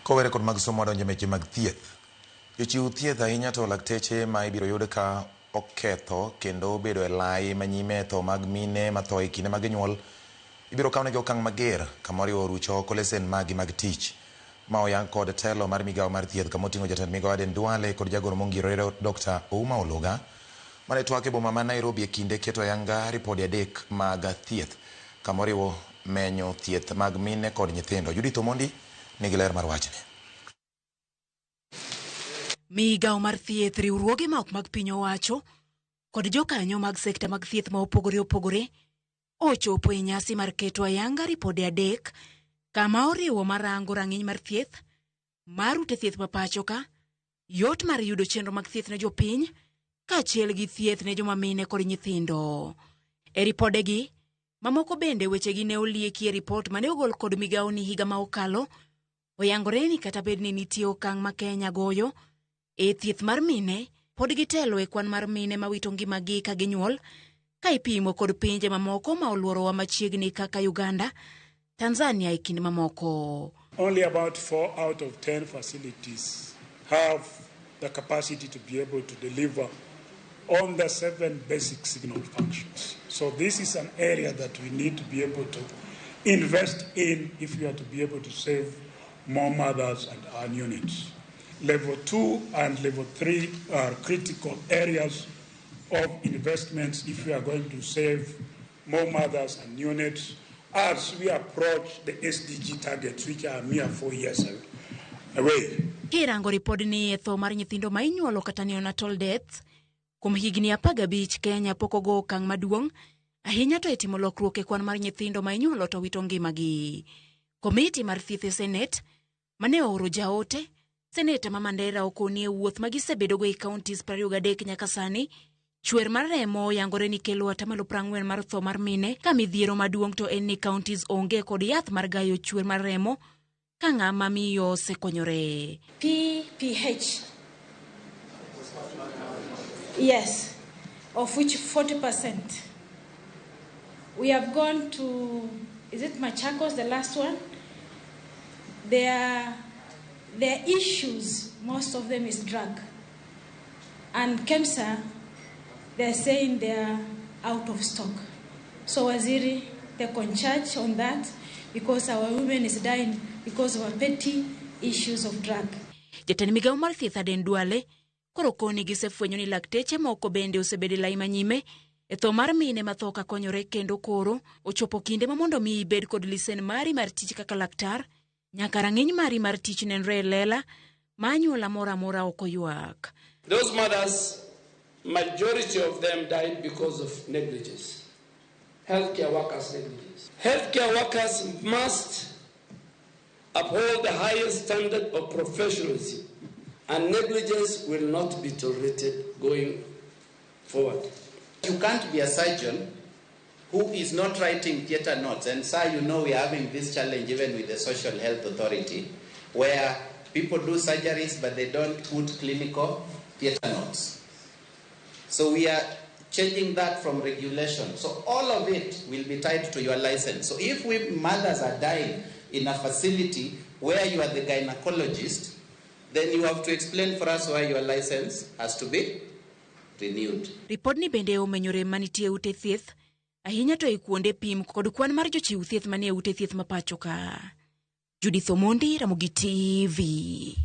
Kowere kod mag somo wadonjo e meche mag thieth. Jochiw thieth ahinya to lakteche ma ibiro yud ka oketho kendo obedo e lai ma nyime e tho mag mine matho e kinde mag nyuol ibiro kawnegi okang' mager kama oriwo rucho oko lesen maggi mag tich. Ma oyang kod telo mar migawo mar thieth kama oting'o jatend migawo Aden Duale kod jagoro mongirore Dr. Ouma Oluga mane twak e boma ma Nairobi e kinde keto ayanga ripode adek mag thieth kama oriwo menyo thieth mag mine kod nyithindo. Judith Omondi nigi ler mar wachni. Migawo mar thieth, riwruoge ma ok mag piny owacho kod jokanyo mag sekta mag thieth ma opogore opogore ochopo e nyasi mar keto ayanga ripode adek kama oriwo marango rang'iny mar thieth mar ute thieth ma pacho ka, yot mar yudo chenro mag thieth ne jopiny kaachiel gi thieth ne joma mine kod nyithindo. E ripodegi, mamoko bende wechegi ne olieki e ripot mane ogol kod migawo ni higa ma okalo, oyangore ni kata bed ni nitie okang' ma Kenya goyo e thieth mar mine, pod gitelo e kwan mar mine mawito ngimagi ka ginyuol ka ipimo kod pinje mamoko ma oluorowa machiegni kaka Uganda, Tanzania e kind mamoko. Only about 4 out of 10 facilities have the capacity to be able to deliver on the 7 basic signal functions. So this is an area that we need to be able to invest in if we are to be able to save more mothers and our units. Level 2 and level 3 are critical areas of investments if we are going to save more mothers and units as we approach the SDG targets, which are mere 4 years away. Kirango ripodni e tho mar nyithindo ma inyuolo kata neonatal deaths, kuom higni 15 Kenya pok ogo okang' maduong' ahinya to e timo lokruok e kwan mar nyithindo ma inyuolo to wito ngimagi. Komiti mar thieth e Senate mane ooro jaote Seneta ma Mandera okoni e wuoth ma gisebedogo e counties 23 nyaka sani, chwer mar remo oyangore ni kelo atamalo 40 mar tho mar mine, ka midhiero maduong' to en ni counties onge kod yath mar gayo chwer mar remo ka ng'ama miyo osekonyore. PPH. Yes, of which 40%. We have gone to, is it Machakos, the last one? Their issues, most of them is drug. And KEMSA, they're saying they're out of stock. So Waziri, take on charge on that, because our women is dying because of a petty issues of drug. Jatend migawo mar thieth Aden Duale koro koni gisefwenyo ni lakteche moko bende osebedo e lai manyime e tho mar mine ma tho ka konyore, kendo koro ochopo kinde ma mondo mi ibed kod lisen mari mar tich kaka laktar, nyaka rang'iny mari mar tich nenre e lela ma anyuola moro amora ok oywak. Those mothers, majority of them died because of negligence. Healthcare workers' negligence. Healthcare workers must uphold the highest standard of professionalism, and negligence will not be tolerated going forward. You can't be a surgeon who is not writing theater notes. And sir, you know we are having this challenge even with the Social Health Authority, where people do surgeries but they don't put clinical theater notes. So we are changing that from regulation. So all of it will be tied to your license. So if we mothers are dying in a facility where you are the gynecologist, then you have to explain for us why your license has to be renewed. Ripodni bende omenyo rem manitie e ute thieth, ahinya to e kuonde pim kod kwan mar jochiw thieth manie ute thieth ma pacho ka. Judith Omondi, Ramogi TV.